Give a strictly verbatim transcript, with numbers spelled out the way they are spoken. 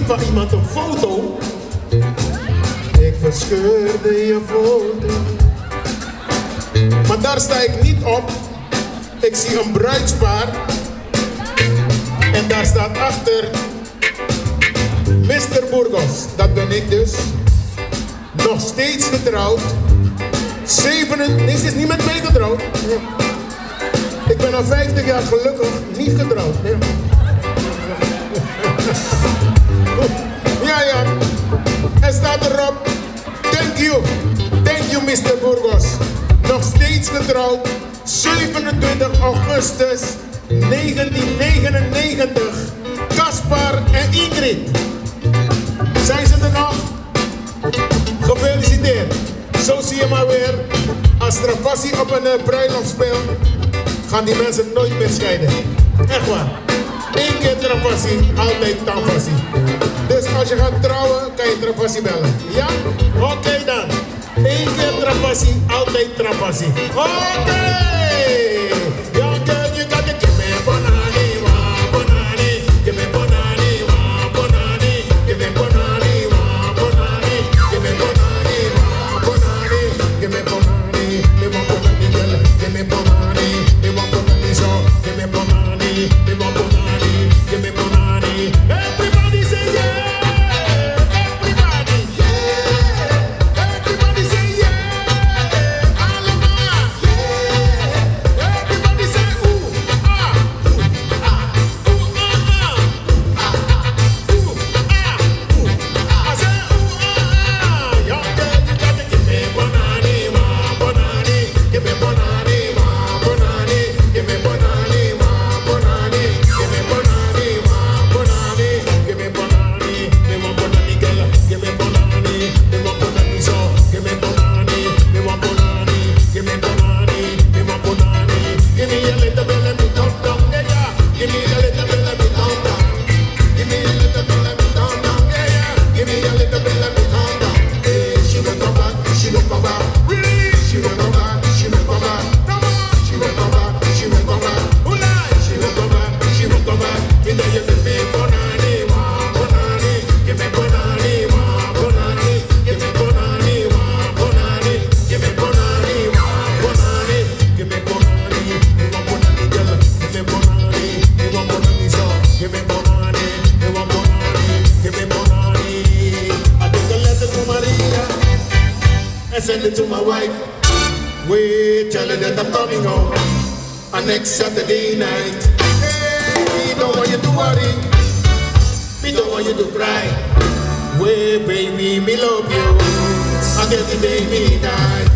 Van iemand een foto. Ik verscheurde je foto. Maar daar sta ik niet op. Ik zie een bruidspaar. En daar staat achter mister Burgos. Dat ben ik dus. Nog steeds getrouwd. Zeven, nee, ze is niet met mij getrouwd. Ik ben al vijftig jaar gelukkig niet getrouwd. Ja, ja. Er staat erop. Thank you. Thank you, mister Burgos. Nog steeds getrouwd. Zevenentwintig augustus negentien negenennegentig. Caspar en Ingrid. Zijn ze er nog? Gefeliciteerd. Zo zie je maar weer. Als Travassi op een eh, bruiloft speelt, gaan die mensen nooit meer scheiden. Echt waar. Eén keer Travassi, altijd Travassi. Dus als je gaat trouwen, kan je Travassi bellen. Ja? Oké dan. Eén keer Travassi, altijd Travassi. Oké. Young girl, you got to give me bonani, wa, bonani. Give me bonani, wa, bonani. Give me bonani, wa, bonani. Give me bonani, wa, bonani. Give me bonani, me want bonani, girl. Give me bonani, me want bonani, so. Give me bonani, me want bonani. Give me bonani. Everybody say yeah. Everybody. Everybody say yeah. Allemaal. Yeah. Everybody say ooh, ah, ooh, ah, ooh, ah, ah, ooh, ah, ooh, ah. I say ooh, ah, ah. Young girl, you got to give me bonani, wa, bonani. Give me bonani, wa, bonani. Give me bonani, wa, bonani. Give me bonani, wa, bonani. Give me bonani, me want bonani, girl. Give me bonani, me want bonani, so. Give me bonani, me want bonani. Give me bonani, me want bonani. Give me a little bit, let me talk down, yeah, yeah. Give me a little bit, let me talk down. Give me a little bit, let me talk down, yeah, yeah. Give me a little bit, let me talk down. Hey, she will come back, she will come back. Really? She will come back, she will come back. Come on, she will come back, she will come back. Who lie? She will come back, she will come back. Me tell you, give me bonani, wa, bonani. Give me bonani, wa, bonani. Give me bonani, wa, bonani. Give me bonani, wa, bonani. Give me bonani, me want bonani, girl. Give me bonani, me want bonani, so. Give me bonani, me want bonani. Give me bonani. I take a letter to Maria and send it to my wife. We tell her that I'm coming home on next Saturday night. Hey, don't want you to worry. Me don't want you to cry. Wait, baby, me love you. I get the baby die.